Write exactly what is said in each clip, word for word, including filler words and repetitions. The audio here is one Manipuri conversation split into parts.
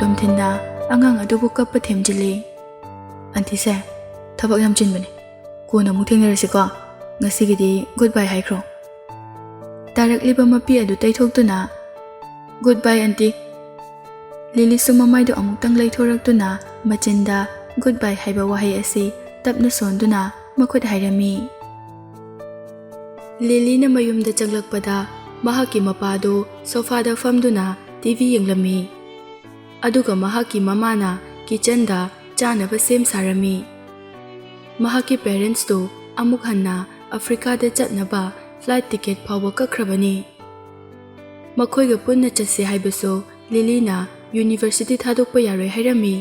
ꯇꯣꯝꯊꯤꯟꯅ ꯑꯉꯥꯡ ꯑꯗꯨꯕꯨ ꯀꯞꯄ ꯊꯦꯝꯖꯤꯜꯂꯤ꯫ "ꯑꯟꯇꯤꯁꯦ, ꯊꯕꯛ ꯌꯥꯝ ꯆꯤꯟꯕꯅꯦ, ꯀꯣꯟꯅ ꯑꯃꯨꯛ ꯊꯦꯡꯅꯔꯁꯤꯀꯣ, ꯉꯁꯤꯒꯤꯗꯤ ꯒꯨꯗ ꯕꯥꯏ ꯍꯥꯏꯈ꯭ꯔꯣ"꯫ ꯇꯥꯔꯛꯂꯤꯕ ꯃꯄꯤ ꯑꯗꯨ ꯇꯩꯊꯣꯛꯇꯨꯅ, "ꯒꯨꯗ ꯕꯥꯏ ꯑꯟꯇꯤ"꯫ ꯂꯤꯂꯤꯁꯨ ꯃꯃꯥꯏꯗꯨ ꯑꯃꯨꯛꯇꯪ ꯂꯩꯊꯣꯔꯛꯇꯨꯅ ꯃꯆꯤꯟꯗ ꯒꯨꯗ ꯕꯥꯏ ꯍꯥꯏꯕ ꯋꯥꯍꯩ ꯑꯁꯤ ꯇꯞꯅ ꯁꯣꯟꯗꯨꯅ ꯃꯈꯨꯠ ꯍꯥꯏꯔꯝꯃꯤ꯫ ꯂꯤꯂꯤꯅ ꯃꯌꯨꯝꯗ ꯆꯪꯂꯛꯄꯗ ꯃꯍꯥꯛꯀꯤ ꯃꯄꯥꯗꯨ ꯁꯣꯐꯥꯗ ꯐꯝꯗꯨꯅ ꯇꯤ ꯚꯤ ꯌꯦꯡꯂꯝꯃꯤ꯫ ꯑꯗꯨꯒ ꯃꯍꯥꯛꯀꯤ ꯃꯃꯥꯅ ꯀꯤꯆꯟꯗ ꯆꯥꯅꯕ ꯁꯦꯝ ꯁꯥꯔꯝꯃꯤ꯫ ꯃꯍꯥꯛꯀꯤ ꯄꯦꯔꯦꯟꯁꯇꯨ ꯑꯃꯨꯛ ꯍꯟꯅ ꯑꯐ꯭ꯔꯤꯀꯥꯗ ꯆꯠꯅꯕ ꯐ꯭ꯂꯥꯏꯠ ꯇꯤꯀꯦꯠ ꯐꯥꯎꯕ ꯀꯛꯈ꯭ꯔꯕꯅꯤ꯫ ꯃꯈꯣꯏꯒ ꯄꯨꯟꯅ ꯆꯠꯁꯤ ꯍꯥꯏꯕꯁꯨ ꯂꯤꯂꯤꯅ ꯌꯨꯅꯤꯚꯔꯁꯤꯇꯤ ꯊꯥꯗꯣꯛꯄ ꯌꯥꯔꯣꯏ ꯍꯥꯏꯔꯝꯃꯤ꯫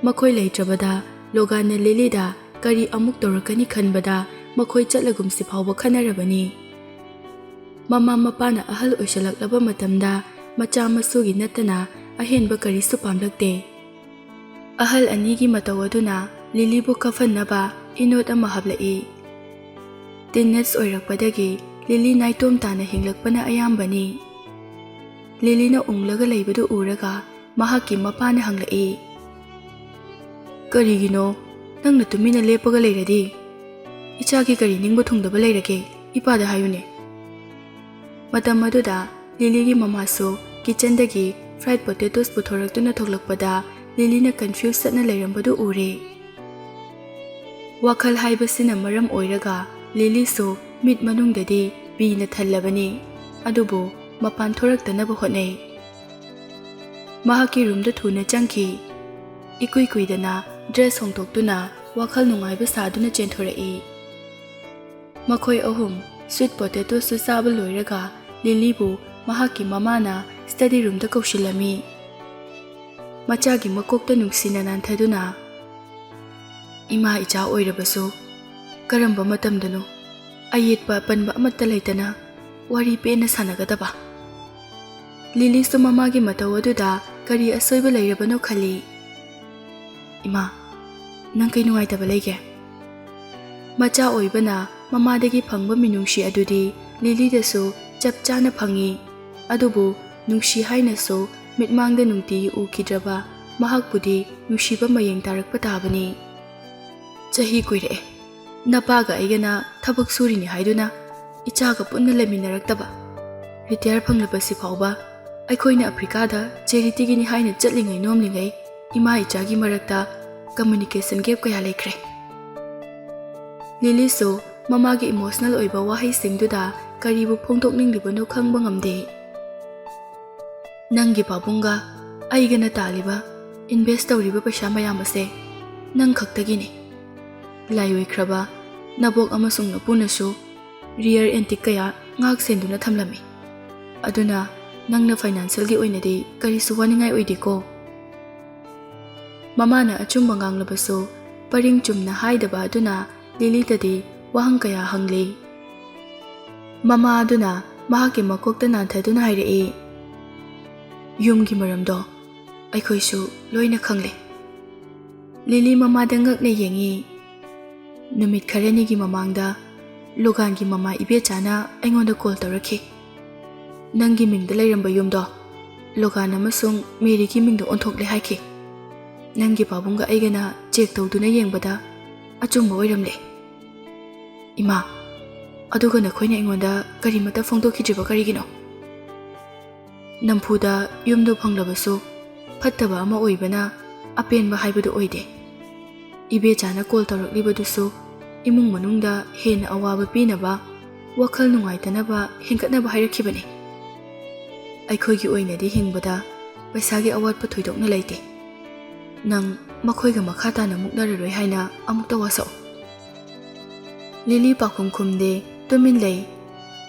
ꯃꯈꯣꯏ ꯂꯩꯇ꯭ꯔꯕꯗ ꯂꯣꯒꯥꯟꯅ ꯂꯤꯂꯤꯗ ꯀꯔꯤ ꯑꯃꯨꯛ ꯇꯧꯔꯛꯀꯅꯤ ꯈꯟꯕꯗ ꯃꯈꯣꯏ ꯆꯠꯂꯒꯨꯝꯁꯤ ꯐꯥꯎꯕ ꯈꯟꯅꯔꯕꯅꯤ꯫ ꯃꯃꯥ ꯃꯄꯥꯅ ꯑꯍꯜ ꯑꯣꯏꯁꯜꯂꯛꯂꯕ ꯃꯇꯝꯗ ꯃꯆꯥ ꯃꯁꯨꯒꯤ ꯅꯠꯇꯅ ꯑꯍꯦꯟꯕ ꯀꯔꯤꯁꯨ ꯄꯥꯝꯂꯛꯇꯦ꯫ ꯑꯍꯜ ꯑꯅꯤꯒꯤ ꯃꯇꯧ ꯑꯗꯨꯅ ꯂꯤꯂꯤꯕꯨ ꯀꯐꯟꯅꯕ ꯏꯅꯣꯠ ꯑꯃ ꯍꯥꯞꯂꯛꯏ꯫ ꯇꯤꯟ ꯑꯦꯖ ꯑꯣꯏꯔꯛꯄꯗꯒꯤ ꯂꯤꯂꯤ ꯅꯥꯏꯇꯣꯝ ꯇꯥꯅ ꯍꯤꯡꯂꯛꯄꯅ ꯑꯌꯥꯝꯕꯅꯤ꯫ ꯂꯤꯂꯤꯅ ꯎꯪꯂꯒ ꯂꯩꯕꯗꯨ ꯎꯔꯒ ꯃꯍꯥꯛꯀꯤ ꯃꯄꯥꯅ ꯍꯪꯂꯛꯏ, "ꯀꯔꯤꯒꯤꯅꯣ ꯅꯪꯅ ꯇꯨꯃꯤꯟꯅ ꯂꯦꯞꯄꯒ ꯂꯩꯔꯗꯤ? ꯏꯆꯥꯒꯤ ꯀꯔꯤ ꯅꯤꯡꯕ ꯊꯨꯡꯗꯕ ꯂꯩꯔꯒꯦ? ꯏꯄꯥꯗ ꯍꯥꯏꯌꯨꯅꯦ"꯫ ꯃꯇꯝ ꯑꯗꯨꯗ ꯂꯤꯂꯤꯒꯤ ꯃꯃꯥꯁꯨ ꯀꯤꯆꯟꯗꯒꯤ ꯐ꯭ꯔꯥꯏꯗ ꯄꯣꯇꯦꯇꯣꯁ ꯄꯨꯊꯣꯔꯛꯇꯨꯅ ꯊꯣꯛꯂꯛꯄꯗ ꯂꯤꯂꯤꯅ ꯀꯟꯐ꯭ꯌꯨꯁ ꯆꯠꯅ ꯂꯩꯔꯝꯕꯗꯨ ꯎꯔꯦ꯫ ꯋꯥꯈꯜ ꯍꯥꯏꯕꯁꯤꯅ ꯃꯔꯝ ꯑꯣꯏꯔꯒ ꯂꯤꯂꯤꯁꯨ ꯃꯤꯠ ꯃꯅꯨꯡꯗꯗꯤ ꯄꯤꯅ ꯊꯜꯂꯕꯅꯤ, ꯑꯗꯨꯕꯨ ꯃꯄꯥꯟ ꯊꯣꯔꯛꯇꯅꯕ ꯍꯣꯠꯅꯩ꯫ ꯃꯍꯥꯛꯀꯤ ꯔꯨꯝꯗ ꯊꯨꯅ ꯆꯪꯈꯤ꯫ ꯏꯀꯨꯏ ꯀꯨꯏꯗꯅ ꯗ꯭ꯔꯦꯁ ꯍꯣꯡꯗꯣꯛꯇꯨꯅ ꯋꯥꯈꯜ ꯅꯨꯡꯉꯥꯏꯕ ꯁꯥꯗꯨꯅ ꯆꯦꯟꯊꯣꯔꯛꯏ꯫ ꯃꯈꯣꯏ ꯑꯍꯨꯝ ꯁ꯭ꯋꯤꯠ ꯄꯣꯇꯦꯇꯣꯁꯨ ꯆꯥꯕ ꯂꯣꯏꯔꯒ ꯂꯤꯂꯤꯕꯨ ꯃꯍꯥꯛꯀꯤ ꯃꯃꯥꯅ ꯁ꯭ꯇꯗꯤ ꯔꯨꯝꯗ ꯀꯧꯁꯤꯜꯂꯝꯃꯤ꯫ ꯃꯆꯥꯒꯤ ꯃꯀꯣꯛꯇ ꯅꯨꯡꯁꯤꯅ ꯅꯥꯟꯊꯗꯨꯅ, "ꯏꯃꯥ ꯏꯆꯥ ꯑꯣꯏꯔꯕꯁꯨ ꯀꯔꯝꯕ ꯃꯇꯝꯗꯅꯣ ꯑꯌꯦꯠꯄ ꯑꯄꯟꯕ ꯑꯃꯠꯇ ꯂꯩꯇꯅ ꯋꯥꯔꯤ ꯄꯦꯟꯅ ꯁꯥꯟꯅꯒꯗꯕ?" ꯂꯤꯂꯤꯁꯨ ꯃꯃꯥꯒꯤ ꯃꯇꯧ ꯑꯗꯨꯗ ꯀꯔꯤ ꯑꯁꯣꯏꯕ ꯂꯩꯔꯕꯅꯣ ꯈꯜꯂꯤ꯫ "ꯏꯃꯥ, ꯅꯪ ꯀꯩ ꯅꯨꯡꯉꯥꯏꯇꯕ ꯂꯩꯒꯦ?" ꯃꯆꯥ ꯑꯣꯏꯕꯅ ꯃꯃꯥꯗꯒꯤ ꯐꯪꯕ ꯃꯤꯅꯨꯡꯁꯤ ꯑꯗꯨꯗꯤ ꯂꯤꯂꯤꯗꯁꯨ ꯆꯞ ꯆꯥꯅ ꯐꯪꯏ꯫ ꯑꯗꯨꯕꯨ ꯅꯨꯡꯁꯤ ꯍꯥꯏꯅꯁꯨ ꯃꯤꯠꯃꯥꯡꯗ ꯅꯨꯡꯇꯤꯒꯤ ꯎꯈꯤꯗ꯭ꯔꯕ ꯃꯍꯥꯛꯄꯨꯗꯤ ꯅꯨꯡꯁꯤꯕ ꯃꯌꯦꯡ ꯇꯥꯔꯛꯄ ꯇꯥꯕꯅꯤ꯫ ꯆꯍꯤ ꯀꯨꯏꯔꯛꯑꯦ꯫ ꯅꯄꯥꯒ ꯑꯩꯒꯅ ꯊꯕꯛ ꯁꯨꯔꯤꯅꯤ ꯍꯥꯏꯗꯨꯅ ꯏꯆꯥꯒ ꯄꯨꯟꯅ ꯂꯩꯃꯤꯟꯅꯔꯛꯇꯕ꯫ ꯔꯤꯇꯥꯌꯔ ꯐꯪꯂꯕꯁꯤ ꯐꯥꯎꯕ ꯑꯩꯈꯣꯏꯅ ꯑꯐ꯭ꯔꯤꯀꯥꯗ ꯆꯦꯔꯤꯇꯤꯒꯤꯅꯤ ꯍꯥꯏꯅ ꯆꯠꯂꯤꯉꯩ ꯅꯣꯝꯂꯤꯉꯩ ꯏꯃꯥ ꯏꯆꯥꯒꯤ ꯃꯔꯛꯇ communication gap ꯀꯌꯥ ꯂꯩꯈ꯭ꯔꯦ꯫ ꯂꯤꯂꯤꯁꯨ ꯃꯃꯥꯒꯤ emotional ꯑꯣꯏꯕ ꯋꯥꯍꯩꯁꯤꯡꯗꯨꯗ ꯀꯔꯤꯕꯨ ꯐꯣꯡꯗꯣꯛꯅꯤꯡꯂꯤꯕꯅꯣ ꯈꯪꯕ ꯉꯝꯗꯦ꯫ ꯅꯪꯒꯤ ꯄꯥꯕꯨꯡꯒ ꯑꯩꯒꯅ ꯇꯥꯜꯂꯤꯕ, invest ꯇꯧꯔꯤꯕ ꯄꯩꯁꯥ ꯃꯌꯥꯝ ꯑꯁꯦ ꯅꯪ ꯈꯛꯇꯒꯤꯅꯤ꯫ ꯂꯥꯏ ꯑꯣꯏꯈ꯭ꯔꯕ ꯅꯕꯣꯛ ꯑꯃꯁꯨꯡ ꯅꯄꯨꯅꯁꯨ rare antique ꯀꯌꯥ ꯉꯥꯛ ꯁꯦꯟꯗꯨꯅ ꯊꯝꯂꯝꯃꯤ꯫ ꯑꯗꯨꯅ ꯅꯪꯅ financialꯒꯤ ꯑꯣꯏꯅꯗꯤ ꯀꯔꯤꯁꯨ ꯋꯥꯅꯤꯡꯉꯥꯏ ꯑꯣꯏꯗꯦꯀꯣ꯫ ꯃꯃꯥꯅ ꯑꯆꯨꯝꯕ ꯉꯥꯡꯂꯕꯁꯨ ꯄꯔꯤꯡ ꯆꯨꯝꯅ ꯍꯥꯏꯗꯕ ꯑꯗꯨꯅ ꯂꯤꯂꯤꯗꯗꯤ ꯋꯥꯍꯪ ꯀꯌꯥ ꯍꯪꯂꯤ꯫ ꯃꯃꯥ ꯑꯗꯨꯅ ꯃꯍꯥꯛꯀꯤ ꯃꯀꯣꯛꯇ ꯅꯥꯟꯊꯗꯨꯅ ꯍꯥꯏꯔꯛꯏ, "ꯌꯨꯝꯒꯤ ꯃꯔꯝꯗꯣ ꯑꯩꯈꯣꯏꯁꯨ ꯂꯣꯏꯅ ꯈꯪꯂꯦ꯫" ꯂꯤꯂꯤ ꯃꯃꯥꯗ ꯉꯛꯅ ꯌꯦꯡꯉꯤ꯫ "ꯅꯨꯃꯤꯠ ꯈꯔꯅꯤꯒꯤ ꯃꯃꯥꯡꯗ ꯂꯣꯒꯥꯟꯒꯤ ꯃꯃꯥ ꯏꯕꯦꯆꯥꯅ ꯑꯩꯉꯣꯟꯗ call ꯇꯧꯔꯛꯈꯤ꯫ ꯅꯪꯒꯤ ꯃꯤꯡꯗ ꯂꯩꯔꯝꯕ ꯌꯨꯝꯗꯣ ꯂꯣꯒꯥꯟ ꯑꯃꯁꯨꯡ ꯃꯦꯔꯤꯒꯤ ꯃꯤꯡꯗ ꯑꯣꯟꯊꯣꯛꯂꯦ ꯍꯥꯏꯈꯤ꯫ ꯅꯪꯒꯤ ꯄꯥꯕꯨꯡꯒ ꯑꯩꯒꯅ check ꯇꯧꯗꯨꯅ ꯌꯦꯡꯕꯗ ꯑꯆꯨꯝꯕ ꯑꯣꯏꯔꯝꯂꯦ꯫" "ꯏꯃꯥ, ꯑꯗꯨꯒ ꯅꯈꯣꯏꯅ ꯑꯩꯉꯣꯟꯗ ꯀꯔꯤꯃꯠꯇ ꯐꯣꯡꯗꯣꯛꯈꯤꯗ꯭ꯔꯤꯕ ꯀꯔꯤꯒꯤꯅꯣ?" "ꯅꯝꯐꯨꯗ ꯌꯨꯝꯗꯨ ꯐꯪꯂꯕꯁꯨ ꯐꯠꯇꯕ ꯑꯃ ꯑꯣꯏꯕꯅ ꯑꯄꯦꯟꯕ ꯍꯥꯏꯕꯗꯨ ꯑꯣꯏꯗꯦ꯫ ꯏꯕꯦꯆꯥꯅ call ꯇꯧꯔꯛꯂꯤꯕꯗꯨꯁꯨ ꯏꯃꯨꯡ ꯃꯅꯨꯡꯗ ꯍꯦꯟꯅ ꯑꯋꯥꯕ ꯄꯤꯅꯕ, ꯋꯥꯈꯜ ꯅꯨꯡꯉꯥꯏꯇꯅꯕ ꯍꯦꯟꯒꯠꯅꯕ ꯍꯥꯏꯔꯛꯈꯤꯕꯅꯤ꯫ ꯑꯩꯈꯣꯏꯒꯤ ꯑꯣꯏꯅꯗꯤ ꯍꯤꯡꯕꯗ ꯄꯩꯁꯥꯒꯤ ꯑꯋꯥꯠꯄ ꯊꯣꯏꯗꯣꯛꯅ ꯂꯩꯇꯦ꯫ ꯅꯪ ꯃꯈꯣꯏꯒ ꯃꯈꯥ ꯇꯥꯅ ꯃꯨꯛꯅꯔꯔꯣꯏ ꯍꯥꯏꯅ ꯑꯃꯨꯛꯇ ꯋꯥꯁꯛꯎ꯫" ꯂꯤꯂꯤ ꯄꯥꯎꯈꯨꯝ ꯈꯨꯝꯗꯦ, ꯇꯨꯃꯤꯟ ꯂꯩ꯫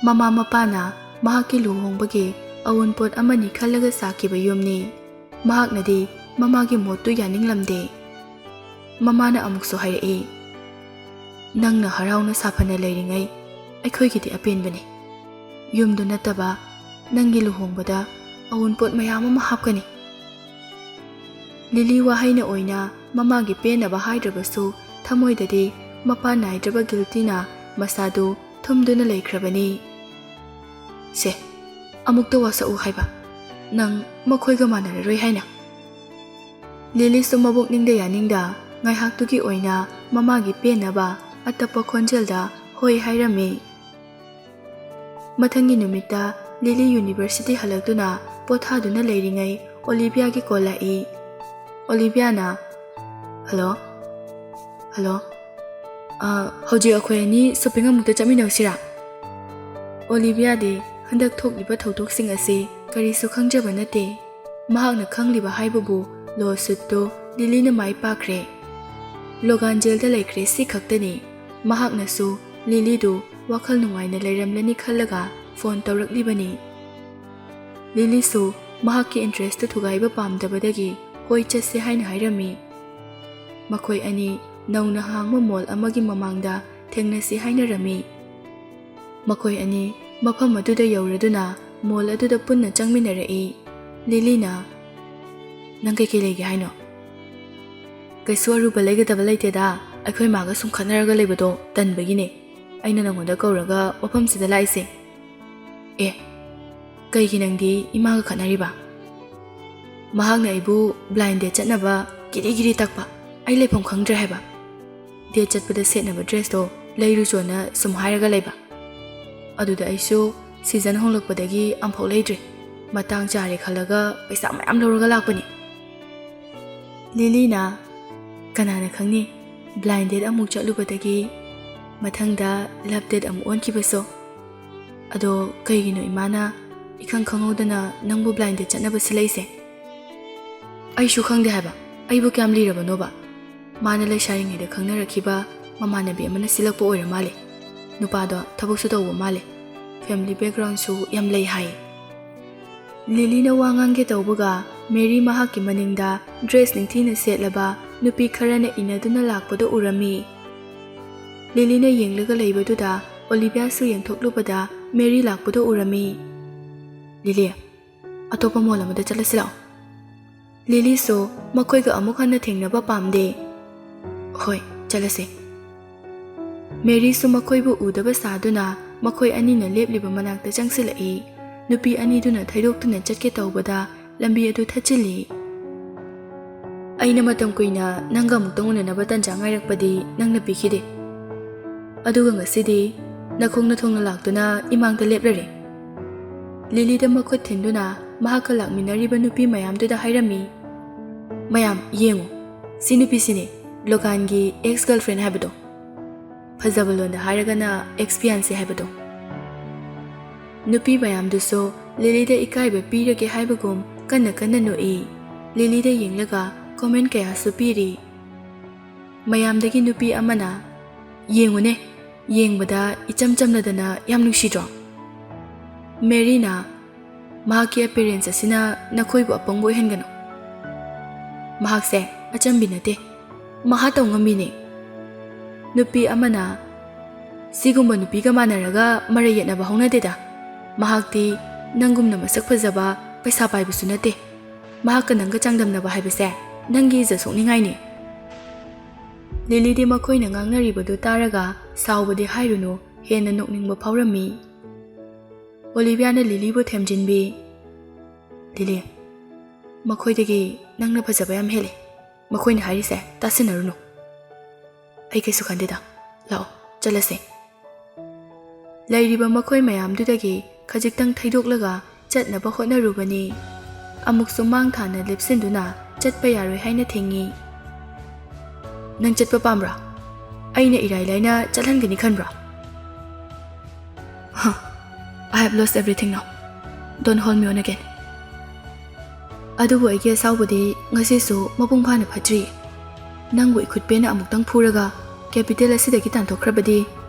ꯃꯃꯥ ꯃꯄꯥꯅ ꯃꯍꯥꯛꯀꯤ ꯂꯨꯍꯣꯡꯕꯒꯤ ꯑꯋꯨꯟꯄꯣꯠ ꯑꯃꯅꯤ ꯈꯜꯂꯒ ꯁꯥꯈꯤꯕ ꯌꯨꯝꯅꯤ꯫ ꯃꯍꯥꯛꯅꯗꯤ ꯃꯃꯥꯒꯤ ꯃꯣꯠꯇꯨ ꯌꯥꯅꯤꯡꯂꯝꯗꯦ꯫ ꯃꯃꯥꯅ ꯑꯃꯨꯛꯁꯨ ꯍꯥꯏꯔꯛꯏ, "ꯅꯪꯅ ꯍꯔꯥꯎꯅ ꯁꯥꯐꯅ ꯂꯩꯔꯤꯉꯩ ꯑꯩꯈꯣꯏꯒꯤꯗꯤ ꯑꯄꯦꯟꯕꯅꯤ꯫ ꯌꯨꯝꯗꯨ ꯅꯠꯇꯕ ꯅꯪꯒꯤ ꯂꯨꯍꯣꯡꯕꯗ ꯑꯋꯨꯟꯄꯣꯠ ꯃꯌꯥꯝ ꯑꯃ ꯍꯥꯞꯀꯅꯤ꯫" ꯂꯤꯂꯤ ꯋꯥꯍꯩꯅ ꯑꯣꯏꯅ ꯃꯃꯥꯒꯤ ꯄꯦꯟꯅꯕ ꯍꯥꯏꯗ꯭ꯔꯕꯁꯨ ꯊꯃꯣꯏꯗꯗꯤ ꯃꯄꯥ ꯅꯥꯏꯗ꯭ꯔꯕ guiltyꯅ ꯃꯁꯥꯗꯨ ꯊꯨꯝꯗꯨꯅ ꯂꯩꯈ꯭ꯔꯕꯅꯤ꯫ "ꯁꯦ, ꯑꯃꯨꯛꯇ ꯋꯥꯁꯛꯎ ꯍꯥꯏꯕ꯫ "ꯅꯪ ꯃꯈꯣꯏꯒ ꯃꯥꯟꯅꯔꯔꯣꯏ ꯍꯥꯏꯅ?" ꯂꯤꯂꯤꯁꯨ ꯃꯕꯨꯛꯅꯤꯡꯗ ꯌꯥꯅꯤꯡꯗ ꯉꯥꯏꯍꯥꯛꯇꯨꯒꯤ ꯑꯣꯏꯅ ꯃꯃꯥꯒꯤ ꯄꯦꯟꯅꯕ ꯑꯇꯞꯄ ꯈꯣꯟꯖꯦꯜꯗ ꯍꯣꯏ ꯍꯥꯏꯔꯝꯃꯤ꯫ ꯃꯊꯪꯒꯤ ꯅꯨꯃꯤꯠꯇ ꯂꯤꯂꯤ ꯌꯨꯅꯤꯚꯔꯁꯤꯇꯤ ꯍꯜꯂꯛꯇꯨꯅ ꯄꯣꯊꯥꯗꯨꯅ ꯂꯩꯔꯤꯉꯩ ꯑꯣꯂꯤꯚꯤꯌꯥꯒꯤ ꯀꯣꯜ ꯂꯥꯛꯏ꯫ ꯑꯣꯂꯤꯚꯤꯌꯥꯅ, "ꯍꯜꯂꯣ, ꯍꯜꯂꯣ, ꯑ, ꯍꯧꯖꯤꯛ ꯑꯩꯈꯣꯏ ꯑꯅꯤ ꯁꯣꯄꯤꯡ ꯑꯃꯨꯛꯇ ꯆꯠꯃꯤꯟꯅꯧꯁꯤꯔꯥ?" ꯑꯣꯂꯤꯚꯤꯌꯥꯗꯤ ꯍꯟꯗꯛ ꯊꯣꯛꯂꯤꯕ ꯊꯧꯗꯣꯛꯁꯤꯡ ꯑꯁꯤ ꯀꯔꯤꯁꯨ ꯈꯪꯖꯕ ꯅꯠꯇꯦ꯫ ꯃꯍꯥꯛꯅ ꯈꯪꯂꯤꯕ ꯍꯥꯏꯕꯕꯨ ꯂꯣ ꯁꯨꯠꯇꯨ ꯂꯤꯂꯤꯅ ꯃꯥꯏ ꯄꯥꯛꯈ꯭ꯔꯦ꯫ ꯂꯣꯒꯥꯟ ꯖꯦꯜꯗ ꯂꯩꯈ꯭ꯔꯦ, ꯁꯤ ꯈꯛꯇꯅꯤ꯫ ꯃꯍꯥꯛꯅꯁꯨ ꯂꯤꯂꯤꯗꯨ ꯋꯥꯈꯜ ꯅꯨꯡꯉꯥꯏꯅ ꯂꯩꯔꯝꯂꯅꯤ ꯈꯜꯂꯒ ꯐꯣꯟ ꯇꯧꯔꯛꯂꯤꯕꯅꯤ꯫ ꯂꯤꯂꯤꯁꯨ ꯃꯍꯥꯛꯀꯤ ꯏꯟꯇꯔꯦꯁꯇꯨ ꯊꯨꯒꯥꯏꯕ ꯄꯥꯝꯗꯕꯗꯒꯤ ꯍꯣꯏ ꯆꯠꯁꯦ ꯍꯥꯏꯅ ꯍꯥꯏꯔꯝꯃꯤ꯫ ꯃꯈꯣꯏ ꯑꯅꯤ ꯅꯧꯅ ꯍꯥꯡꯕ ꯃꯣꯜ ꯑꯃꯒꯤ ꯃꯃꯥꯡꯗ ꯊꯦꯡꯅꯁꯤ ꯍꯥꯏꯅꯔꯝꯃꯤ꯫ ꯃꯈꯣꯏ ꯑꯅꯤ ꯃꯐꯝ ꯑꯗꯨꯗ ꯌꯧꯔꯗꯨꯅ ꯃꯣꯜ ꯑꯗꯨꯗ ꯄꯨꯟꯅ ꯆꯪꯃꯤꯟꯅꯔꯛꯏ꯫ ꯂꯤꯂꯤꯅ, "ꯅꯪ ꯀꯩꯀꯩ ꯂꯩꯒꯦ ꯍꯥꯏꯅꯣ?" "ꯀꯩꯁꯨ ꯑꯔꯨꯕ ꯂꯩꯒꯗꯕ ꯂꯩꯇꯦꯗ, ꯑꯩꯈꯣꯏ ꯃꯥꯒ ꯁꯨꯝ ꯈꯠꯅꯔꯒ ꯂꯩꯕꯗꯣ ꯇꯟꯕꯒꯤꯅꯦ ꯑꯩꯅ ꯅꯪꯉꯣꯟꯗ ꯀꯧꯔꯒ ꯃꯐꯝꯁꯤꯗ ꯂꯥꯛꯏꯁꯦ꯫" "ꯑꯦ, ꯀꯩꯒꯤ ꯅꯪꯗꯤ ꯏꯃꯥꯒ ꯈꯠꯅꯔꯤꯕ?" "ꯃꯍꯥꯛꯅ ꯑꯩꯕꯨ ꯕ꯭ꯂꯥꯏꯟ ꯗꯦꯠ ꯆꯠꯅꯕ ꯀꯤꯔꯤ ꯀꯤꯔꯤ ꯇꯛꯄ, ꯑꯩ ꯂꯩꯐꯝ ꯈꯪꯗ꯭ꯔꯦ ꯍꯥꯏꯕ꯫ ꯗꯦꯠ ꯆꯠꯄꯗ ꯁꯦꯠꯅꯕ ꯗ꯭ꯔꯦꯁꯇꯣ ꯂꯩꯔꯨꯆꯣꯅ ꯁꯨꯝ ꯍꯥꯏꯔꯒ ꯂꯩꯕ꯫ ꯑꯗꯨꯗ ꯑꯩꯁꯨ ꯁꯤꯖꯟ ꯍꯣꯡꯂꯛꯄꯗꯒꯤ ꯑꯝꯐꯥꯎ ꯂꯩꯗ꯭ꯔꯤ꯫ ꯃꯇꯥꯡ ꯆꯥꯔꯦ ꯈꯜꯂꯒ ꯄꯩꯁꯥ ꯃꯌꯥꯝ ꯂꯧꯔꯒ ꯂꯥꯛꯄꯅꯤ꯫" ꯂꯤꯂꯤꯅ, "ꯀꯅꯥꯅ ꯈꯪꯅꯤ, ꯕ꯭ꯂꯥꯏꯟ ꯗꯦꯠ ꯑꯃꯨꯛ ꯆꯠꯂꯨꯕꯗꯒꯤ ꯃꯊꯪꯗ ꯂꯞ ꯗꯦꯠ ꯑꯃꯨꯛ ꯑꯣꯟꯈꯤꯕꯁꯨ꯫ ꯑꯗꯣ ꯀꯩꯒꯤꯅꯣ ꯏꯃꯥꯅ ꯏꯈꯪ ꯈꯪꯍꯧꯗꯅ ꯅꯪꯕꯨ ꯕ꯭ꯂꯥꯏꯟ ꯗꯦꯠ ꯆꯠꯅꯕ ꯁꯤꯜꯂꯛꯏꯁꯦ?" "ꯑꯩꯁꯨ ꯈꯪꯗꯦ ꯍꯥꯏꯕ, ꯑꯩꯕꯨ ꯀꯌꯥꯝ ꯂꯤꯔꯕꯅꯣꯕ? ꯃꯥꯅ ꯂꯩꯁꯥꯔꯤꯉꯩꯗ ꯈꯪꯅꯔꯛꯈꯤꯕ ꯃꯃꯥꯟꯅꯕꯤ ꯑꯃꯅ ꯁꯤꯜꯂꯛꯄ ꯑꯣꯏꯔ ꯃꯥꯜꯂꯦ꯫ ꯅꯨꯄꯥꯗꯣ ꯊꯕꯛꯁꯨ ꯇꯧꯕ ꯃꯥꯜꯂꯦ, ꯐꯦꯃꯤꯂꯤ ꯕꯦꯛꯒ꯭ꯔꯥꯎꯟꯁꯨ ꯌꯥꯝ ꯂꯩ ꯍꯥꯏ꯫" ꯂꯤꯂꯤꯅ ꯋꯥ ꯉꯥꯡꯒꯦ ꯇꯧꯕꯒ ꯃꯦꯔꯤ ꯃꯍꯥꯛꯀꯤ ꯃꯅꯤꯡꯗ ꯗ꯭ꯔꯦꯁ ꯅꯤꯡꯊꯤꯅ ꯁꯦꯠꯂꯕ ꯅꯨꯄꯤ ꯈꯔꯅ ꯏꯟꯅꯗꯨꯅ ꯂꯥꯛꯄꯗꯨ ꯎꯔꯝꯃꯤ꯫ ꯂꯤꯂꯤꯅ ꯌꯦꯡꯂꯒ ꯂꯩꯕꯗꯨꯗ ꯑꯣꯂꯤꯚꯤꯌꯥꯁꯨ ꯌꯦꯡꯊꯣꯛꯂꯨꯕꯗ ꯃꯦꯔꯤ ꯂꯥꯛꯄꯗꯨ ꯎꯔꯝꯃꯤ꯫ "ꯂꯤꯂꯤ, ꯑꯇꯣꯞꯄ ꯃꯣꯜ ꯑꯃꯗ ꯆꯠꯂꯁꯤ ꯂꯥꯛꯑꯣ꯫" ꯂꯤꯂꯤꯁꯨ ꯃꯈꯣꯏꯒ ꯑꯃꯨꯛ ꯍꯟꯅ ꯊꯦꯡꯅꯕ ꯄꯥꯝꯗꯦ꯫ "ꯍꯣꯏ, ꯆꯠꯂꯁꯦ꯫" ꯃꯦꯔꯤꯁꯨ ꯃꯈꯣꯏꯕꯨ ꯎꯗꯕ ꯁꯥꯗꯨꯅ ꯃꯈꯣꯏ ꯑꯅꯤꯅ ꯂꯦꯞꯂꯤꯕ ꯃꯅꯥꯛꯇ ꯆꯪꯁꯤꯜꯂꯛꯏ꯫ ꯅꯨꯄꯤ ꯑꯅꯤꯗꯨꯅ ꯊꯩꯗꯣꯛꯇꯨꯅ ꯆꯠꯀꯦ ꯇꯧꯕꯗ ꯂꯝꯕꯤ ꯑꯗꯨ ꯊꯠꯆꯤꯜꯂꯤ꯫ "ꯑꯩꯅ ꯃꯇꯝ ꯀꯨꯏꯅ ꯅꯪꯒ ꯑꯃꯨꯛꯇꯪ ꯎꯅꯅꯕ ꯇꯟꯖꯥ ꯉꯥꯏꯔꯛꯄꯗꯤ ꯅꯪꯅ ꯄꯤꯈꯤꯗꯦ꯫ ꯑꯗꯨꯒ ꯉꯁꯤꯗꯤ ꯅꯈꯣꯡ ꯅꯊꯣꯡꯅ ꯂꯥꯛꯇꯨꯅ ꯏꯃꯥꯡꯗ ꯂꯦꯞꯂꯔꯦ꯫" ꯂꯤꯂꯤꯗ ꯃꯈꯨꯠ ꯊꯤꯟꯗꯨꯅ ꯃꯍꯥꯛꯀ ꯂꯥꯛꯃꯤꯟꯅꯔꯤꯕ ꯅꯨꯄꯤ ꯃꯌꯥꯝꯗꯨꯗ ꯍꯥꯏꯔꯝꯃꯤ꯫ "ꯃꯌꯥꯝ ꯌꯦꯡꯉꯨ, ꯁꯤ ꯅꯨꯄꯤꯁꯤꯅꯦ, ꯂꯣꯀꯥꯟꯒꯤ ex girlfriend ꯍꯥꯏꯕꯗꯣ꯫ ꯐꯖꯕ ꯂꯣꯟꯗ ꯍꯥꯏꯔꯒꯅ ex fiancée ꯍꯥꯏꯕꯗꯣ꯫" ꯅꯨꯄꯤ ꯃꯌꯥꯝꯗꯨꯁꯨ ꯂꯤꯂꯤꯗ ꯏꯀꯥꯏꯕ ꯄꯤꯔꯒꯦ ꯍꯥꯏꯕꯒꯨꯝ ꯀꯟꯅ ꯀꯟꯅ ꯅꯣꯛꯏ꯫ ꯂꯤꯂꯤꯗ ꯌꯦꯡꯂꯒ comment ꯀꯌꯥꯁꯨ ꯄꯤꯔꯤ꯫ ꯃꯌꯥꯝꯗꯒꯤ ꯅꯨꯄꯤ ꯑꯃꯅ, "ꯌꯦꯡꯉꯨꯅꯦ, ꯌꯦꯡꯕꯗ ꯏꯆꯝ ꯆꯝꯅꯗꯅ ꯌꯥꯝ ꯅꯨꯡꯁꯤꯗ꯭ꯔꯣ?" ꯃꯦꯔꯤꯅ, "ꯃꯍꯥꯛꯀꯤ appearance ꯑꯁꯤꯅ ꯅꯈꯣꯏꯕꯨ ꯑꯄꯪꯕ ꯑꯣꯏꯍꯟꯒꯅꯨ꯫ ꯃꯍꯥꯛꯁꯦ ꯑꯆꯝꯕꯤ ꯅꯠꯇꯦ, ꯃꯍꯥ ꯇꯧ ꯉꯝꯃꯤꯅꯦ꯫" ꯅꯨꯄꯤ ꯑꯃꯅ, "ꯁꯤꯒꯨꯝꯕ ꯅꯨꯄꯤꯒ ꯃꯥꯟꯅꯔꯒ ꯃꯔꯩ ꯌꯦꯠꯅꯕ ꯍꯧꯅꯗꯦꯗ꯫ ꯃꯍꯥꯛꯇꯤ ꯅꯪꯒꯨꯝꯅ ꯃꯁꯛ ꯐꯖꯕ, ꯄꯩꯁꯥ ꯄꯥꯏꯕꯁꯨ ꯅꯠꯇꯦ꯫ ꯃꯍꯥꯛꯀ ꯅꯪꯒ ꯆꯥꯡꯗꯝꯅꯕ ꯍꯥꯏꯕꯁꯦ ꯅꯪꯒꯤ ꯏꯖꯠ ꯁꯣꯛꯅꯤꯡꯉꯥꯏꯅꯤ꯫" ꯂꯤꯂꯤꯗꯤ ꯃꯈꯣꯏꯅ ꯉꯥꯡꯅꯔꯤꯕꯗꯨ ꯇꯥꯔꯒ ꯁꯥꯎꯕꯗꯤ ꯍꯥꯏꯔꯨꯅꯨ, ꯍꯦꯟꯅ ꯅꯣꯛꯅꯤꯡꯕ ꯐꯥꯎꯔꯝꯃꯤ꯫ ꯑꯣꯂꯤꯚꯤꯌꯥꯅ ꯂꯤꯂꯤꯕꯨ ꯊꯦꯝꯖꯤꯟꯕꯤ, "ꯂꯤꯂꯤ, ꯃꯈꯣꯏꯗꯒꯤ ꯅꯪꯅ ꯐꯖꯕ ꯌꯥꯝ ꯍꯦꯜꯂꯤ꯫ ꯃꯈꯣꯏꯅ ꯍꯥꯏꯔꯤꯁꯦ ꯇꯥꯁꯤꯟꯅꯔꯨꯅꯨ꯫" "ꯑꯩ ꯀꯩꯁꯨ ꯈꯟꯗꯦꯗ꯫ ꯂꯥꯛꯑꯣ, ꯆꯠꯂꯁꯦ꯫" ꯂꯩꯔꯤꯕ ꯃꯈꯣꯏ ꯃꯌꯥꯝꯗꯨꯗꯒꯤ ꯈꯖꯤꯛꯇꯪ ꯊꯩꯗꯣꯛꯂꯒ ꯆꯠꯅꯕ ꯍꯣꯠꯅꯔꯨꯕꯅꯤ꯫ ꯑꯃꯨꯛꯁꯨ ꯃꯥꯡ ꯊꯥꯅ ꯂꯦꯞꯁꯤꯟꯗꯨꯅ ꯆꯠꯄ ꯌꯥꯔꯣꯏ ꯍꯥꯏꯅ ꯊꯤꯡꯉꯤ꯫ "ꯅꯪ ꯆꯠꯄ ꯄꯥꯝꯕ꯭ꯔꯥ? ꯑꯩꯅ ꯏꯔꯥꯏ ꯂꯥꯏꯅ ꯆꯠꯍꯟꯒꯅꯤ ꯈꯟꯕ꯭ꯔꯥ?" "Huh, I have lost everything now. Don't hold me on again." "ꯑꯗꯨꯕꯨ ꯑꯩꯒꯤ ꯑꯁꯥꯎꯕꯗꯤ ꯉꯁꯤꯁꯨ ꯃꯄꯨꯡ ꯐꯥꯅ ꯐꯠꯇ꯭ꯔꯤ꯫ ꯅꯪꯕꯨ ꯏꯈꯨꯠ ꯄꯦꯟꯅ ꯑꯃꯨꯛꯇꯪ ꯐꯨꯔꯒ capital ꯑꯁꯤꯗꯒꯤ ꯇꯥꯟꯊꯣꯛꯈ꯭ꯔꯕꯗꯤ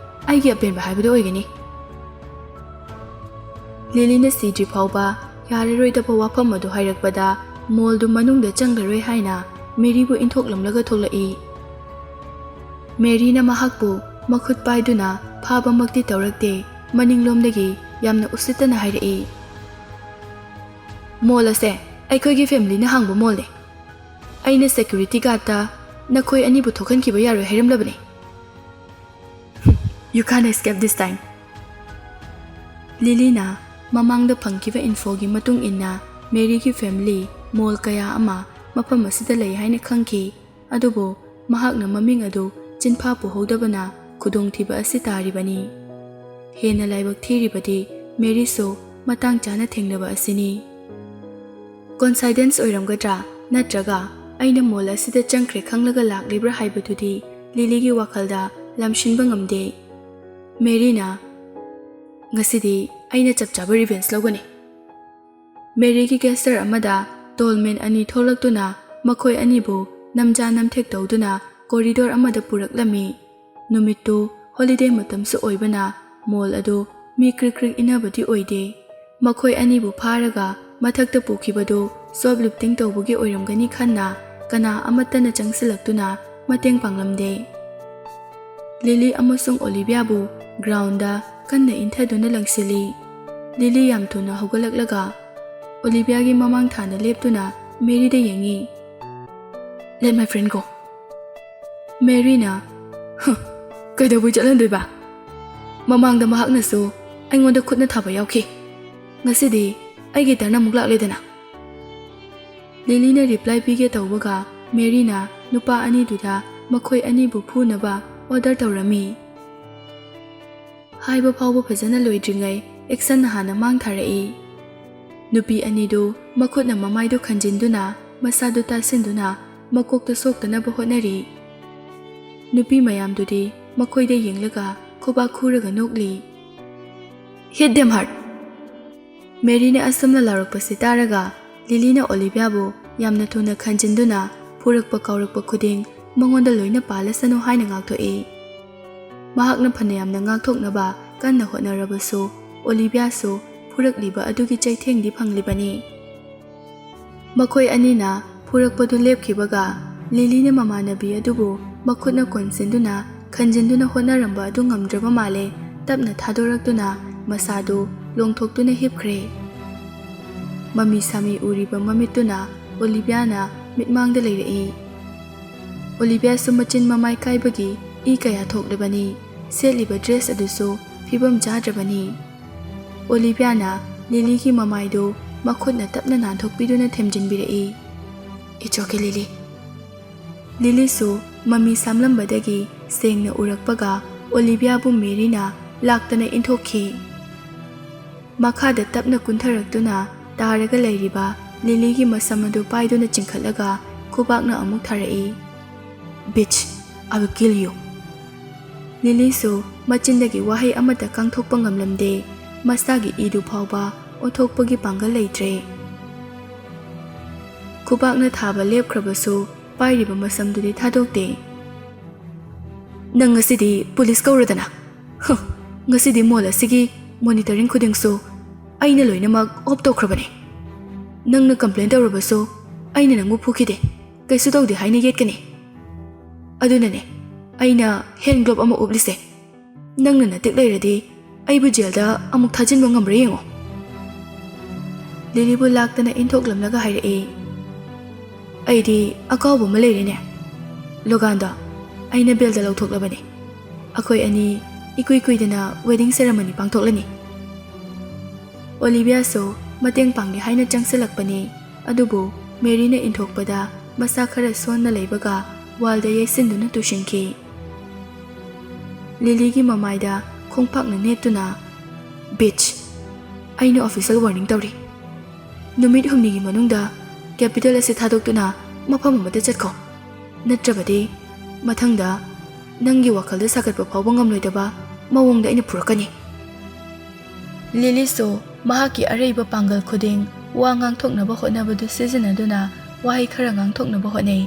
ꯑꯩꯒꯤ ꯑꯄꯦꯟꯕ ꯍꯥꯏꯕꯗꯨ ꯑꯣꯏꯒꯅꯤ꯫" ꯂꯤꯂꯤꯅ ꯁꯤꯗ꯭ꯔꯤ ꯐꯥꯎꯕ ꯌꯥꯔꯔꯣꯏꯗꯕ ꯋꯥꯐꯝ ꯑꯗꯨ ꯍꯥꯏꯔꯛꯄꯗ mall ꯗꯨ ꯃꯅꯨꯡꯗ ꯆꯪꯂꯔꯣꯏ ꯍꯥꯏꯅ ꯃꯦꯔꯤꯕꯨ ꯏꯟꯊꯣꯛꯂꯝꯂꯒ ꯊꯣꯛꯂꯛꯏ꯫ ꯃꯦꯔꯤꯅ ꯃꯍꯥꯛꯄꯨ ꯃꯈꯨꯠ ꯄꯥꯏꯗꯨꯅ ꯐꯥꯕꯃꯛꯇꯤ ꯇꯧꯔꯛꯇꯦ, ꯃꯅꯤꯡꯂꯣꯝꯗꯒꯤ ꯌꯥꯝꯅ ꯎꯁꯤꯠꯇꯅ ꯍꯥꯏꯔꯛꯏ, "Mall ꯑꯁꯦ ꯑꯩꯈꯣꯏꯒꯤ family ꯅ ꯍꯥꯡꯕ mall ꯅꯤ꯫ ꯑꯩꯅ security guard ꯇ ꯅꯈꯣꯏ ꯑꯅꯤꯕꯨ ꯊꯣꯛꯍꯟꯈꯤꯕ ꯌꯥꯔꯣꯏ ꯍꯥꯏꯔꯝꯂꯕꯅꯤ꯫" "You can't escape this time." ꯂꯤꯂꯤꯅ ꯃꯃꯥꯡꯗ ꯐꯪꯈꯤꯕ infoꯒꯤ ꯃꯇꯨꯡ ꯏꯟꯅ, ꯃꯦꯔꯤꯒꯤ family mall ꯀꯌꯥ ꯑꯃ ꯃꯐꯝ ꯑꯁꯤꯗ ꯂꯩ ꯍꯥꯏꯅ ꯈꯪꯈꯤ, ꯑꯗꯨꯕꯨ ꯃꯍꯥꯛꯅ ꯃꯃꯤꯡ ꯑꯗꯨ ꯆꯤꯟꯐꯥ ꯄꯨꯍꯧꯗꯕꯅ ꯈꯨꯗꯣꯡꯊꯤꯕ ꯑꯁꯤ ꯇꯥꯔꯤꯕꯅꯤ꯫ ꯍꯦꯟꯅ ꯂꯥꯏꯕꯛ ꯊꯤꯔꯤꯕꯗꯤ ꯃꯦꯔꯤꯁꯨ ꯃꯇꯥꯡ ꯆꯥꯅ ꯊꯦꯡꯅꯕ ꯑꯁꯤꯅꯤ꯫ Coincidence ꯑꯣꯏꯔꯝꯒꯗ꯭ꯔꯥ, ꯅꯠꯇ꯭ꯔꯒ ꯑꯩꯅ mall ꯑꯁꯤꯗ ꯆꯪꯈ꯭ꯔꯦ ꯈꯪꯂꯒ ꯂꯥꯛꯂꯤꯕ꯭ꯔꯥ ꯍꯥꯏꯕꯗꯨꯗꯤ ꯂꯤꯂꯤꯒꯤ ꯋꯥꯈꯜꯗ ꯂꯝꯁꯤꯟꯕ ꯉꯝꯗꯦ꯫ ꯃꯦꯔꯤꯅ, "ꯉꯁꯤꯗꯤ ꯑꯩꯅ ꯆꯞ ꯆꯥꯕ revenge ꯂꯧꯒꯅꯤ"꯫ ꯃꯦꯔꯤꯒꯤ gesture ꯑꯃꯗ tall man ꯑꯅꯤ ꯊꯣꯛꯂꯛꯇꯨꯅ ꯃꯈꯣꯏ ꯑꯅꯤꯕꯨ ꯅꯝꯖꯥ ꯅꯝꯊꯦꯛ ꯇꯧꯗꯨꯅ corridor ꯑꯃꯗ ꯄꯨꯔꯛꯂꯝꯃꯤ꯫ ꯅꯨꯃꯤꯠꯇꯨ holiday ꯃꯇꯝꯁꯨ ꯑꯣꯏꯕꯅ mall ꯑꯗꯨ ꯃꯤ ꯀ꯭ꯔꯤꯛ ꯀ꯭ꯔꯤꯛ ꯏꯟꯅꯕꯗꯤ ꯑꯣꯏꯗꯦ꯫ ꯃꯈꯣꯏ ꯑꯅꯤꯕꯨ ꯐꯥꯔꯒ ꯃꯊꯛꯇ ꯄꯨꯈꯤꯕꯗꯨ shoplifting ꯇꯧꯕꯒꯤ ꯑꯣꯏꯔꯝꯒꯅꯤ ꯈꯟꯅ ꯀꯅꯥ ꯑꯃꯠꯇꯅ ꯆꯪꯁꯤꯜꯂꯛꯇꯨꯅ ꯃꯇꯦꯡ ꯄꯥꯡꯂꯝꯗꯦ꯫ ꯂꯤꯂꯤ ꯑꯃꯁꯨꯡ ꯑꯣꯂꯤꯚꯤꯌꯥꯕꯨ groundꯗ ꯀꯟꯅ ꯏꯟꯊꯗꯨꯅ ꯂꯪꯁꯤꯜꯂꯤ꯫ ꯂꯤꯂꯤ ꯌꯥꯝ ꯊꯨꯅ ꯍꯧꯒꯠꯂꯛꯂꯒ ꯑꯣꯂꯤꯚꯤꯌꯥꯒꯤ ꯃꯃꯥꯡ ꯊꯥꯅ ꯂꯦꯞꯇꯨꯅ ꯃꯦꯔꯤꯗ ꯌꯦꯡꯉꯤ꯫ "Let my friend go." ꯃꯦꯔꯤꯅ, "ꯍ, ꯀꯩꯗꯧꯕꯩ ꯆꯠꯍꯟꯗꯣꯏꯕ? ꯃꯃꯥꯡꯗ ꯃꯍꯥꯛꯅꯁꯨ ꯑꯩꯉꯣꯟꯗ ꯈꯨꯠꯅ ꯊꯥꯕ ꯌꯥꯎꯈꯤ꯫ ꯉꯁꯤꯗꯤ ꯑꯩꯒꯤ turn ꯑꯃꯨꯛ ꯂꯥꯛꯂꯦꯗꯅ꯫" ꯂꯤꯂꯤꯅ reply ꯄꯤꯒꯦ ꯇꯧꯕꯒ ꯃꯦꯔꯤꯅ ꯅꯨꯄꯥ ꯑꯅꯤꯗꯨꯗ ꯃꯈꯣꯏ ꯑꯅꯤꯕꯨ ꯐꯨꯅꯕ order ꯇꯧꯔꯝꯃꯤ꯫ ꯍꯥꯏꯕ ꯐꯥꯎꯕ ꯐꯖꯅ ꯂꯣꯏꯗ꯭ꯔꯤꯉꯩ actionꯅ ꯍꯥꯟꯅ ꯃꯥꯡ ꯊꯥꯔꯛꯏ꯫ ꯅꯨꯄꯤ ꯑꯅꯤꯗꯨ ꯃꯈꯨꯠꯅ ꯃꯃꯥꯏꯗꯨ ꯈꯟꯖꯤꯟꯗꯨꯅ ꯃꯁꯥꯗꯨ ꯇꯥꯁꯤꯟꯗꯨꯅ ꯃꯀꯣꯛꯇ ꯁꯣꯛꯇꯅꯕ ꯍꯣꯠꯅꯔꯤ꯫ ꯅꯨꯄꯤ ꯃꯌꯥꯝꯗꯨꯗꯤ ꯃꯈꯣꯏꯗ ꯌꯦꯡꯂꯒ ꯈꯨꯕꯥꯛ ꯈꯨꯔꯒ ꯅꯣꯛꯂꯤ꯫ "Hit them hard!" ꯃꯦꯔꯤꯅ ꯑꯁꯨꯝꯅ ꯂꯥꯎꯔꯛꯄꯁꯤ ꯇꯥꯔꯒ ꯂꯤꯂꯤꯅ ꯑꯣꯂꯤꯚꯤꯌꯥꯕꯨ ꯌꯥꯝꯅ ꯊꯨꯅ ꯈꯟꯖꯤꯟꯗꯨꯅ ꯐꯨꯔꯛꯄ ꯀꯥꯎꯔꯛꯄ ꯈꯨꯗꯤꯡ ꯃꯉꯣꯟꯗ ꯂꯣꯏꯅ ꯄꯥꯜꯂꯁꯅꯨ ꯍꯥꯏꯅ ꯉꯥꯛꯊꯣꯛꯏ꯫ ꯃꯍꯥꯛꯅ ꯐꯅꯌꯥꯝꯅ ꯉꯥꯛꯊꯣꯛꯅꯕ ꯀꯟꯅ ꯍꯣꯠꯅꯔꯕꯁꯨ ꯑꯣꯂꯤꯚꯤꯌꯥꯁꯨ ꯐꯨꯔꯛꯂꯤꯕ ꯑꯗꯨꯒꯤ ꯆꯩꯊꯦꯡꯗꯤ ꯐꯪꯂꯤꯕꯅꯤ꯫ ꯃꯈꯣꯏ ꯑꯅꯤꯅ ꯐꯨꯔꯛꯄꯗꯨ ꯂꯦꯞꯈꯤꯕꯒ ꯂꯤꯂꯤꯅ ꯃꯃꯥꯟꯅꯕꯤ ꯑꯗꯨꯕꯨ ꯃꯈꯨꯠꯅ ꯀꯣꯟꯁꯤꯟꯗꯨꯅ ꯈꯟꯖꯤꯟꯗꯨꯅ ꯍꯣꯠꯅꯔꯝꯕ ꯑꯗꯨ ꯉꯝꯗ꯭ꯔꯕ ꯃꯥꯜꯂꯦ꯫ ꯇꯞꯅ ꯊꯥꯗꯣꯔꯛꯇꯨꯅ ꯃꯁꯥꯗꯨ ꯂꯣꯡꯊꯣꯛꯇꯨꯅ ꯍꯤꯞꯈ꯭ꯔꯦ꯫ ꯃꯃꯤ ꯁꯥꯃꯤ ꯎꯔꯤꯕ ꯃꯃꯤꯠꯇꯨꯅ ꯑꯣꯂꯤꯚꯤꯌꯥꯅ ꯃꯤꯠꯃꯥꯡꯗ ꯂꯩꯔꯛꯏ꯫ ꯑꯣꯂꯤꯚꯤꯌꯥꯁꯨ ꯃꯆꯤꯟ ꯃꯃꯥꯏ ꯀꯥꯏꯕꯒꯤ ꯏ ꯀꯌꯥ ꯊꯣꯛꯂꯤꯕꯅꯤ꯫ ꯁꯦꯠꯂꯤꯕ dress ꯑꯗꯨꯁꯨ ꯐꯤꯕꯝ ꯆꯥꯗ꯭ꯔꯕꯅꯤ꯫ ꯑꯣꯂꯤꯚꯤꯌꯥꯅ ꯂꯤꯂꯤꯒꯤ ꯃꯃꯥꯏꯗꯨ ꯃꯈꯨꯠꯅ ꯇꯞꯅ ꯅꯥꯟꯊꯣꯛꯄꯤꯗꯨꯅ ꯊꯦꯝꯖꯤꯟꯕꯤꯔꯛꯏ꯫ "It's okay, ꯂꯤꯂꯤ꯫" ꯂꯤꯂꯤꯁꯨ ꯃꯃꯤ ꯁꯥꯝꯂꯝꯕꯗꯒꯤ ꯁꯦꯡꯅ ꯎꯔꯛꯄꯒ ꯑꯣꯂꯤꯚꯤꯌꯥꯕꯨ ꯃꯦꯔꯤꯅ ꯂꯥꯛꯇꯅ ꯏꯟꯊꯣꯛꯈꯤ꯫ ꯃꯈꯥꯗ ꯇꯞꯅ ꯀꯨꯟꯊꯔꯛꯇꯨꯅ ꯇꯥꯔꯒ ꯂꯩꯔꯤꯕ ꯂꯤꯂꯤꯒꯤ ꯃꯁꯝ ꯑꯗꯨ ꯄꯥꯏꯗꯨꯅ ꯆꯤꯡꯈꯠꯂꯒ ꯈꯨꯕꯥꯛꯅ ꯑꯃꯨꯛ ꯊꯥꯔꯛꯏ꯫ "Bitch, I will kill you!" ꯂꯤꯂꯤꯁꯨ ꯃꯆꯤꯟꯗꯒꯤ ꯋꯥꯍꯩ ꯑꯃꯠꯇ ꯀꯥꯡꯊꯣꯛꯄ ꯉꯝꯂꯝꯗꯦ꯫ ꯃꯁꯥꯒꯤ ꯏꯗꯨ ꯐꯥꯎꯕ ꯑꯣꯟꯊꯣꯛꯄꯒꯤ ꯄꯥꯡꯒꯜ ꯂꯩꯇ꯭ꯔꯦ꯫ ꯈꯨꯕꯥꯛꯅ ꯊꯥꯕ ꯂꯦꯞꯈ꯭ꯔꯕꯁꯨ ꯄꯥꯏꯔꯤꯕ ꯃꯁꯝꯗꯨꯗꯤ ꯊꯥꯗꯣꯛꯇꯦ꯫ "ꯅꯪ ꯉꯁꯤꯗꯤ ꯄꯨꯂꯤꯁ ꯀꯧꯔꯗꯅ꯫ ꯍ, ꯉꯁꯤꯗꯤ ꯃꯣꯜ ꯑꯁꯤꯒꯤ ꯃꯣꯅꯤꯇꯔꯤꯡ ꯈꯨꯗꯤꯡꯁꯨ ꯑꯩꯅ ꯂꯣꯏꯅꯃꯛ ꯑꯣꯐ ꯇꯧꯈ꯭ꯔꯕꯅꯤ꯫ ꯅꯪꯅ ꯀꯝꯄ꯭ꯂꯦꯟ ꯇꯧꯔꯕꯁꯨ ꯑꯩꯅ ꯅꯪꯕꯨ ꯐꯨꯈꯤꯗꯦ, ꯀꯩꯁꯨ ꯇꯧꯗꯦ ꯍꯥꯏꯅ ꯌꯦꯠꯀꯅꯤ꯫ ꯑꯗꯨꯅꯅꯦ ꯑꯩꯅ ꯍꯦꯟ ꯒ꯭ꯂꯣꯞ ꯑꯃ ꯎꯞꯂꯤꯁꯦ꯫ ꯅꯪꯅ ꯅꯇꯤꯛ ꯂꯩꯔꯗꯤ ꯑꯩꯕꯨ ꯖꯦꯜꯗ ꯑꯃꯨꯛ ꯊꯥꯖꯤꯟꯕ ꯉꯝꯕ꯭ꯔꯥ ꯌꯦꯡꯉꯣ꯫" ꯂꯤꯂꯤꯕꯨ ꯂꯥꯛꯇꯅ ꯏꯟꯊꯣꯛꯂꯝꯂꯒ ꯍꯥꯏꯔꯛꯏ꯫ "ꯑꯩꯗꯤ ꯑꯀꯥꯎꯕ ꯑꯃ ꯂꯩꯔꯦꯅꯦ꯫ ꯂꯣꯒꯥꯟꯗꯣ ꯑꯩꯅ ꯕꯦꯜꯗ ꯂꯧꯊꯣꯛꯂꯕꯅꯤ꯫ ꯑꯩꯈꯣꯏ ꯑꯅꯤ ꯏꯀꯨꯏ ꯀꯨꯏꯗꯅ ꯋꯦꯗꯤꯡ ꯁꯦꯔꯃꯅꯤ ꯄꯥꯡꯊꯣꯛꯂꯅꯤ꯫" ꯑꯣꯂꯤꯚꯤꯌꯥꯁꯨ ꯃꯇꯦꯡ ꯄꯥꯡꯒꯦ ꯍꯥꯏꯅ ꯆꯪꯁꯤꯜꯂꯛꯄꯅꯤ, ꯑꯗꯨꯕꯨ ꯃꯦꯔꯤꯅ ꯏꯟꯊꯣꯛꯄꯗ ꯃꯁꯥ ꯈꯔ ꯁꯣꯟꯅ ꯂꯩꯕꯒ ꯋꯥꯜꯗ ꯌꯩꯁꯤꯟꯗꯨꯅ ꯇꯨꯁꯤꯟꯈꯤ꯫ ꯂꯤꯂꯤꯒꯤ ꯃꯃꯥꯏꯗ ꯈꯣꯡꯄꯥꯛꯅ ꯅꯦꯠꯇꯨꯅ, "Bitch, ꯑꯩꯅ ꯑꯣꯐꯤꯁꯤꯌꯦꯜ ꯋꯥꯔꯅꯤꯡ ꯇꯧꯔꯤ꯫ ꯅꯨꯃꯤꯠ ꯍꯨꯝꯅꯤꯒꯤ ꯃꯅꯨꯡꯗ ꯀꯦꯄꯤꯇꯦꯜ ꯑꯁꯤ ꯊꯥꯗꯣꯛꯇꯨꯅ ꯃꯐꯝ ꯑꯃꯗ ꯆꯠꯈꯣ꯫ ꯅꯠꯇ꯭ꯔꯕꯗꯤ ꯃꯊꯪꯗ ꯅꯪꯒꯤ ꯋꯥꯈꯜꯗ ꯁꯥꯒꯠꯄ ꯐꯥꯎꯕ ꯉꯝꯂꯣꯏꯗꯕ ꯃꯑꯣꯡꯗ ꯑꯩꯅ ꯐꯨꯔꯛꯀꯅꯤ꯫" ꯂꯤꯂꯤꯁꯨ ꯃꯍꯥꯛꯀꯤ ꯑꯔꯩꯕ ꯄꯥꯡꯒꯜ ꯈꯨꯗꯤꯡ ꯋꯥ ꯉꯥꯡꯊꯣꯛꯅꯕ ꯍꯣꯠꯅꯕꯗꯨ ꯁꯤꯖꯤꯟꯅꯗꯨꯅ ꯋꯥꯍꯩ ꯈꯔ ꯉꯥꯡꯊꯣꯛꯅꯕ ꯍꯣꯠꯅꯩ꯫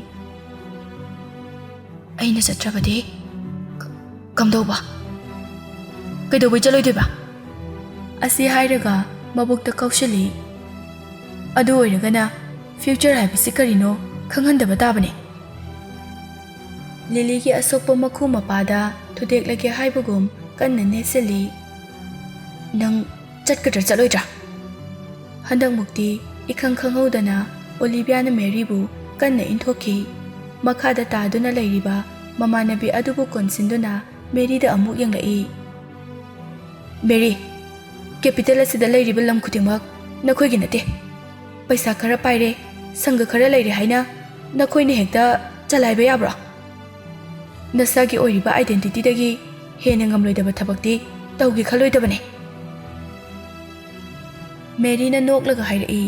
"ꯑꯩꯅ ꯆꯠꯇ꯭ꯔꯕꯗꯤ ꯀ-, ꯀꯝꯗꯧꯕ? ꯀꯩꯗꯧꯕꯩ ꯆꯠꯂꯣꯏꯗꯣꯏꯕ?" ꯑꯁꯤ ꯍꯥꯏꯔꯒ ꯃꯕꯨꯛꯇ ꯀꯥꯎꯁꯤꯜꯂꯤ꯫ "ꯑꯗꯨ ꯑꯣꯏꯔꯒꯅ ꯐ꯭ꯌꯨꯆꯔ ꯍꯥꯏꯕꯁꯤ ꯀꯔꯤꯅꯣ ꯈꯪꯍꯟꯗꯕ ꯇꯥꯕꯅꯤ꯫" ꯂꯤꯂꯤꯒꯤ ꯑꯁꯣꯛꯄ ꯃꯈꯨ ꯃꯄꯥꯗ ꯊꯨꯗꯦꯛꯂꯒꯦ ꯍꯥꯏꯕꯒꯨꯝ ꯀꯟꯅ ꯅꯦꯠꯁꯤꯜꯂꯤ꯫ "ꯅꯪ ꯆꯠꯀꯗ꯭ꯔꯥ ꯆꯠꯂꯣꯏꯗ꯭ꯔꯥ?" ꯍꯟꯗꯛꯃꯨꯛꯇꯤ ꯏꯈꯪ ꯈꯪꯍꯧꯗꯅ ꯑꯣꯂꯤꯚꯤꯌꯥꯅ ꯃꯦꯔꯤꯕꯨ ꯀꯟꯅ ꯏꯟꯊꯣꯛꯈꯤ꯫ ꯃꯈꯥꯗ ꯇꯥꯗꯨꯅ ꯂꯩꯔꯤꯕ ꯃꯃꯥꯟꯅꯕꯤ ꯑꯗꯨꯕꯨ ꯀꯣꯟꯁꯤꯟꯗꯨꯅ ꯃꯦꯔꯤꯗ ꯑꯃꯨꯛ ꯌꯦꯡꯂꯛꯏ꯫ "ꯃꯦꯔꯤ, ꯀꯦꯄꯤꯇꯦꯜ ꯑꯁꯤꯗ ꯂꯩꯔꯤꯕ ꯂꯝ ꯈꯨꯗꯤꯡꯃꯛ ꯅꯈꯣꯏꯒꯤ ꯅꯠꯇꯦ꯫ ꯄꯩꯁꯥ ꯈꯔ ꯄꯥꯏꯔꯦ, ꯁꯪꯒ ꯈꯔ ꯂꯩꯔꯦ ꯍꯥꯏꯅ ꯅꯈꯣꯏꯅ ꯍꯦꯛꯇ ꯆꯂꯥꯏꯕ ꯌꯥꯕ꯭ꯔꯣ? ꯅꯁꯥꯒꯤ ꯑꯣꯏꯔꯤꯕ identityꯗꯒꯤ ꯍꯦꯟꯅ ꯉꯝꯂꯣꯏꯗꯕ ꯊꯕꯛꯇꯤ ꯇꯧꯒꯦ ꯈꯜꯂꯣꯏꯗꯕꯅꯤ꯫ ꯃꯦꯔꯤꯅ ꯅꯣꯛꯂꯒ ꯍꯥꯏꯔꯛꯏ,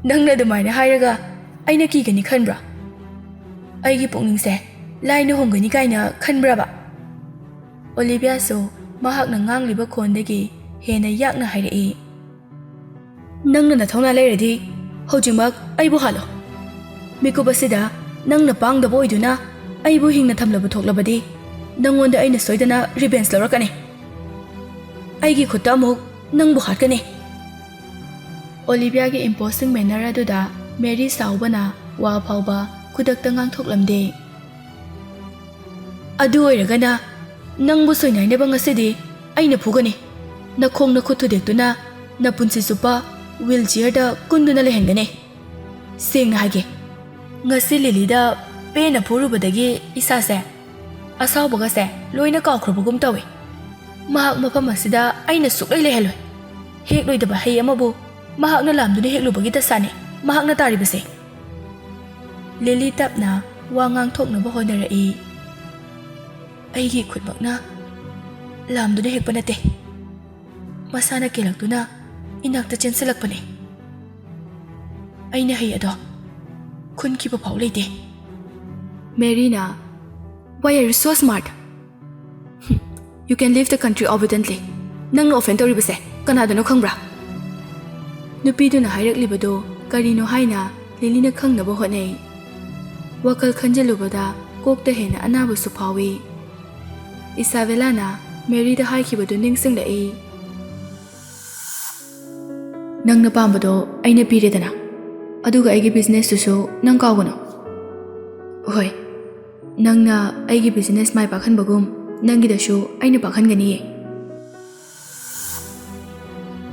"ꯅꯪꯅ ꯑꯗꯨꯃꯥꯏꯅ ꯍꯥꯏꯔꯒ ꯑꯩꯅ ꯀꯤꯒꯅꯤ ꯈꯟꯕ꯭ꯔꯥ? ꯑꯩꯒꯤ ꯄꯨꯛꯅꯤꯡꯁꯦ ꯂꯥꯏꯅ ꯍꯣꯡꯒꯅꯤ ꯀꯥꯏꯅ ꯈꯟꯕ꯭ꯔꯕ?" ꯑꯣꯂꯤꯚꯤꯌꯥꯁꯨ ꯃꯍꯥꯛꯅ ꯉꯥꯡꯂꯤꯕ ꯈꯣꯟꯗꯒꯤ ꯍꯦꯟꯅ ꯌꯥꯛꯅ ꯍꯥꯏꯔꯛꯏ, "ꯅꯪꯅ ꯅꯊꯧꯅꯥ ꯂꯩꯔꯗꯤ ꯍꯧꯖꯤꯛꯃꯛ ꯑꯩꯕꯨ ꯍꯥꯠꯂꯣ꯫ ꯃꯤꯀꯨꯞ ꯑꯁꯤꯗ ꯅꯪꯅ ꯄꯥꯡꯗꯕ ꯑꯣꯏꯗꯨꯅ ꯑꯩꯕꯨ ꯍꯤꯡꯅ ꯊꯝꯂꯕ ꯊꯣꯛꯂꯕꯗꯤ ꯅꯪꯉꯣꯟꯗ ꯑꯩꯅ ꯁꯣꯏꯗꯅ revenge ꯂꯧꯔꯛꯀꯅꯤ꯫ ꯑꯩꯒꯤ ꯈꯨꯠꯇ ꯑꯃꯨꯛ ꯅꯪꯕꯨ ꯍꯥꯠꯀꯅꯤ꯫" ꯑꯣꯂꯤꯚꯤꯌꯥꯒꯤ imposing manner ꯑꯗꯨꯗ ꯃꯦꯔꯤ ꯁꯥꯎꯕꯅ ꯋꯥ ꯐꯥꯎꯕ ꯈꯨꯗꯛꯇ ꯉꯥꯡꯊꯣꯛꯂꯝꯗꯦ꯫ "ꯑꯗꯨ ꯑꯣꯏꯔꯒꯅ ꯅꯪꯕꯨ ꯁꯣꯏꯅꯥꯏꯅꯕ ꯉꯁꯤꯗꯤ ꯑꯩꯅ ꯐꯨꯒꯅꯤ꯫ ꯅꯈꯣꯡ ꯅꯈꯨꯠ ꯊꯨꯗꯦꯛꯇꯨꯅ ꯅꯄꯨꯟꯁꯤ ꯆꯨꯞꯄ wheelchairꯗ ꯀꯨꯟꯗꯨꯅ ꯂꯩꯍꯟꯒꯅꯤ꯫ ꯁꯦꯡꯅ ꯍꯥꯏꯒꯦ, ꯉꯁꯤ ꯂꯤꯂꯤꯗ ꯄꯦꯟꯅ ꯐꯨꯔꯨꯕꯗꯒꯤ ꯏꯁꯥꯁꯦ ꯑꯁꯥꯎꯕꯒꯁꯦ ꯂꯣꯏꯅ ꯀꯥꯎꯈ꯭ꯔꯕꯒꯨꯝ ꯇꯧꯏ꯫ ꯃꯍꯥꯛ ꯃꯐꯝ ꯑꯁꯤꯗ ꯑꯩꯅ ꯁꯨꯛꯂꯩ ꯂꯩꯍꯜꯂꯣꯏ꯫ ꯍꯦꯛꯂꯣꯏꯗꯕ ꯍꯩ ꯑꯃꯕꯨ ꯃꯍꯥꯛꯅ ꯂꯥꯝꯗꯨꯅ ꯍꯦꯛꯂꯨꯕꯒꯤ ꯗꯁꯥꯅꯤ ꯃꯍꯥꯛꯅ ꯇꯥꯔꯤꯕꯁꯦ꯫" ꯂꯤꯂꯤ ꯇꯞꯅ ꯋꯥ ꯉꯥꯡꯊꯣꯛꯅꯕ ꯍꯣꯠꯅꯔꯛꯏ꯫ "ꯑꯩꯒꯤ ꯈꯨꯠꯃꯛꯅ ꯂꯥꯝꯗꯨꯅ ꯍꯦꯛꯄ ꯅꯠꯇꯦ, ꯃꯁꯥꯅ ꯀꯦꯜꯂꯛꯇꯨꯅ ꯏꯅꯥꯛꯇ ꯆꯦꯟꯁꯤꯜꯂꯛꯄꯅꯤ꯫ ꯑꯩꯅ ꯍꯩ ꯑꯗꯣ ꯈꯨꯟꯈꯤꯕ ꯐꯥꯎ ꯂꯩꯇꯦ꯫" ꯃꯦꯔꯤꯅ, "Why are you so smart? You can leave the country obediently꯫ ꯅꯪꯅ offend ꯇꯧꯔꯤꯕꯁꯦ ꯀꯅꯥꯗꯅꯣ ꯈꯪꯕ꯭ꯔꯥ?" ꯅꯨꯄꯤꯗꯨꯅ ꯍꯥꯏꯔꯛꯂꯤꯕꯗꯨ ꯀꯔꯤꯅꯣ ꯍꯥꯏꯅ ꯂꯤꯂꯤꯅ ꯈꯪꯅꯕ ꯍꯣꯠꯅꯩ꯫ ꯋꯥꯈꯜ ꯈꯟꯖꯤꯜꯂꯨꯕꯗ ꯀꯣꯛꯇ ꯍꯦꯟꯅ ꯑꯅꯥꯕꯁꯨ ꯐꯥꯎꯏ꯫ ꯏꯁꯥꯕꯦꯂꯥꯅ ꯃꯦꯔꯤꯗ ꯍꯥꯏꯈꯤꯕꯗꯨ ꯅꯤꯡꯁꯤꯡꯂꯛꯏ꯫ "ꯅꯪꯅ ꯄꯥꯝꯕꯗꯣ ꯑꯩꯅ ꯄꯤꯔꯦꯗꯅ, ꯑꯗꯨꯒ ꯑꯩꯒꯤ businessꯇꯨꯁꯨ ꯅꯪ ꯀꯥꯎꯒꯅꯨ꯫ ꯍꯣꯏ, ꯅꯪꯅ ꯑꯩꯒꯤ business ꯃꯥꯏ ꯄꯥꯛꯍꯟꯕꯒꯨꯝ ꯅꯪꯒꯤꯗꯁꯨ ꯑꯩꯅ ꯄꯥꯛꯍꯟꯒꯅꯤꯌꯦ꯫"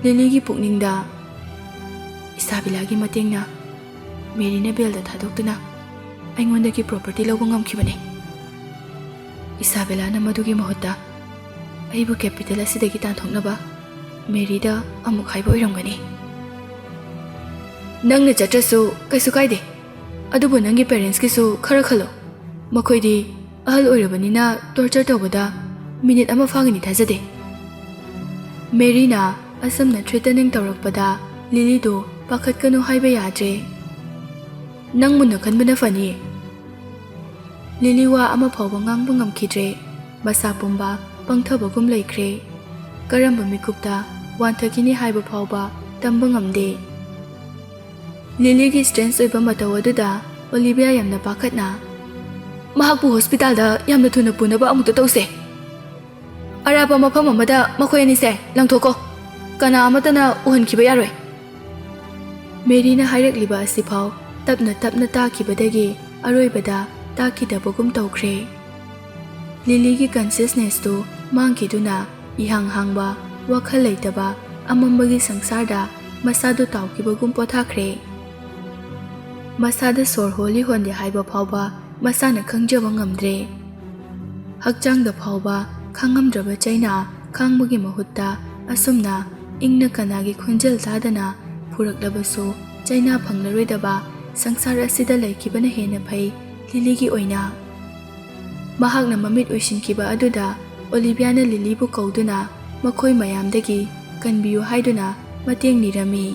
ꯂꯤꯂꯤꯒꯤ ꯄꯨꯛꯅꯤꯡꯗ ꯏꯁꯥꯕꯦꯂꯥꯒꯤ ꯃꯇꯦꯡꯅ ꯃꯦꯔꯤꯅ bailꯗ ꯊꯥꯗꯣꯛꯇꯨꯅ ꯑꯩꯉꯣꯟꯗꯒꯤ property ꯂꯧꯕ ꯉꯝꯈꯤꯕꯅꯤ꯫ ꯏꯁꯥꯕꯦꯂꯥꯅ ꯃꯗꯨꯒꯤ ꯃꯍꯨꯠꯇ ꯑꯩꯕꯨ ꯀꯦꯄꯤꯇꯦꯜ ꯑꯁꯤꯗꯒꯤ ꯇꯥꯟꯊꯣꯛꯅꯕ ꯃꯦꯔꯤꯗ ꯑꯃꯨꯛ ꯍꯥꯏꯕ ꯑꯣꯏꯔꯝꯒꯅꯤ꯫ ꯅꯪꯅ ꯆꯠꯇ꯭ꯔꯁꯨ ꯀꯩꯁꯨ ꯀꯥꯏꯗꯦ, ꯑꯗꯨꯕꯨ ꯅꯪꯒꯤ ꯄꯦꯔꯦꯟꯁꯀꯤꯁꯨ ꯈꯔ ꯈꯜꯂꯣ꯫ ꯃꯈꯣꯏꯗꯤ ꯑꯍꯜ ꯑꯣꯏꯔꯕꯅꯤꯅ ꯇꯣꯔꯆꯔ ꯇꯧꯕꯗ ꯃꯤꯅꯤꯠ ꯑꯃ ꯐꯥꯒꯅꯤ ꯊꯥꯖꯗꯦ꯫ ꯃꯦꯔꯤꯅ ꯑꯁꯨꯝꯅ ꯊ꯭ꯔꯦꯇꯅꯤꯡ ꯇꯧꯔꯛꯄꯗ ꯂꯤꯂꯤꯗꯨ ꯄꯥꯈꯠꯀꯅꯨ ꯍꯥꯏꯕ ꯌꯥꯗ꯭ꯔꯦ꯫ ꯅꯪ ꯃꯨꯟꯅ ꯈꯟꯕꯅ ꯐꯅꯤ꯫ ꯂꯤꯂꯤ ꯋꯥ ꯑꯃ ꯐꯥꯎꯕ ꯉꯥꯡꯕ ꯉꯝꯈꯤꯗ꯭ꯔꯦ꯫ ꯃꯁꯥ ꯄꯨꯝꯕ ꯄꯪꯊꯕꯒꯨꯝ ꯂꯩꯈ꯭ꯔꯦ꯫ ꯀꯔꯝꯕ ꯃꯤꯀꯨꯞꯇ ꯋꯥꯟꯊꯈꯤꯅꯤ ꯍꯥꯏꯕ ꯐꯥꯎꯕ ꯇꯝꯕ ꯉꯝꯗꯦ꯫ ꯂꯤꯂꯤꯒꯤ ꯁ꯭ꯇ꯭ꯔꯦꯟꯖ ꯑꯣꯏꯕ ꯃꯇꯧ ꯑꯗꯨꯗ ꯑꯣꯂꯤꯚꯤꯌꯥ ꯌꯥꯝꯅ ꯄꯥꯈꯠꯅ, "ꯃꯍꯥꯛꯄꯨ ꯍꯣꯁꯄꯤꯇꯥꯜꯗ ꯌꯥꯝꯅ ꯊꯨꯅ ꯄꯨꯅꯕ ꯑꯃꯨꯛꯇ ꯇꯧꯁꯦ꯫ ꯑꯔꯥꯞꯄ ꯃꯐꯝ ꯑꯃꯗ ꯃꯈꯣꯏ ꯑꯅꯤꯁꯦ ꯂꯪꯊꯣꯛꯀꯣ꯫ ꯀꯅꯥ ꯑꯃꯠꯇꯅ ꯎꯍꯟꯈꯤꯕ ꯌꯥꯔꯣꯏ꯫" ꯃꯦꯔꯤꯅ ꯍꯥꯏꯔꯛꯂꯤꯕ ꯑꯁꯤꯐꯥꯎ ꯇꯞꯅ ꯇꯞꯅ ꯇꯥꯈꯤꯕꯗꯒꯤ ꯑꯔꯣꯏꯕꯗ ꯇꯥꯈꯤꯗꯕꯒꯨꯝ ꯇꯧꯈ꯭ꯔꯦ꯫ ꯂꯤꯂꯤꯒꯤ ꯀꯟꯁꯤꯌꯁꯅꯦꯁꯇꯨ ꯃꯥꯡꯈꯤꯗꯨꯅ ꯏꯍꯥꯡ ꯍꯥꯡꯕ, ꯋꯥꯈꯜ ꯂꯩꯇꯕ, ꯑꯃꯝꯕꯒꯤ ꯁꯪꯁꯥꯔꯗ ꯃꯁꯥꯗꯨ ꯇꯥꯎꯈꯤꯕꯒꯨꯝ ꯄꯣꯊꯥꯈ꯭ꯔꯦ꯫ ꯃꯁꯥꯗ ꯁꯣꯔ ꯍꯣꯜꯂꯤ ꯍꯣꯟꯗꯦ ꯍꯥꯏꯕ ꯐꯥꯎꯕ ꯃꯁꯥꯅ ꯈꯪꯖꯕ ꯉꯝꯗ꯭ꯔꯦ꯫ ꯍꯛꯆꯥꯡꯗ ꯐꯥꯎꯕ ꯈꯥꯡꯉꯝꯗ꯭ꯔꯕ ꯆꯩꯅꯥ ꯈꯥꯡꯕꯒꯤ ꯃꯍꯨꯠꯇ ꯑꯁꯨꯝꯅ ꯏꯪꯅ ꯀꯅꯥꯒꯤ ꯈꯣꯟꯖꯦꯜ ꯇꯥꯗꯅ ꯐꯨꯔꯛꯂꯕꯁꯨ ꯆꯩꯅꯥ ꯐꯪꯂꯔꯣꯏꯗꯕ ꯁꯪꯁꯥꯔ ꯑꯁꯤꯗ ꯂꯩꯈꯤꯕꯅ ꯍꯦꯟꯅ ꯐꯩ ꯂꯤꯂꯤꯒꯤ ꯑꯣꯏꯅ꯫ ꯃꯍꯥꯛꯅ ꯃꯃꯤꯠ ꯎꯏꯁꯤꯟꯈꯤꯕ ꯑꯗꯨꯗ ꯑꯣꯂꯤꯚꯤꯌꯥꯅ ꯂꯤꯂꯤꯕꯨ ꯀꯧꯗꯨꯅ ꯃꯈꯣꯏ ꯃꯌꯥꯝꯗꯒꯤ ꯀꯟꯕꯤꯌꯨ ꯍꯥꯏꯗꯨꯅ ꯃꯇꯦꯡ ꯅꯤꯔꯝꯃꯤ꯫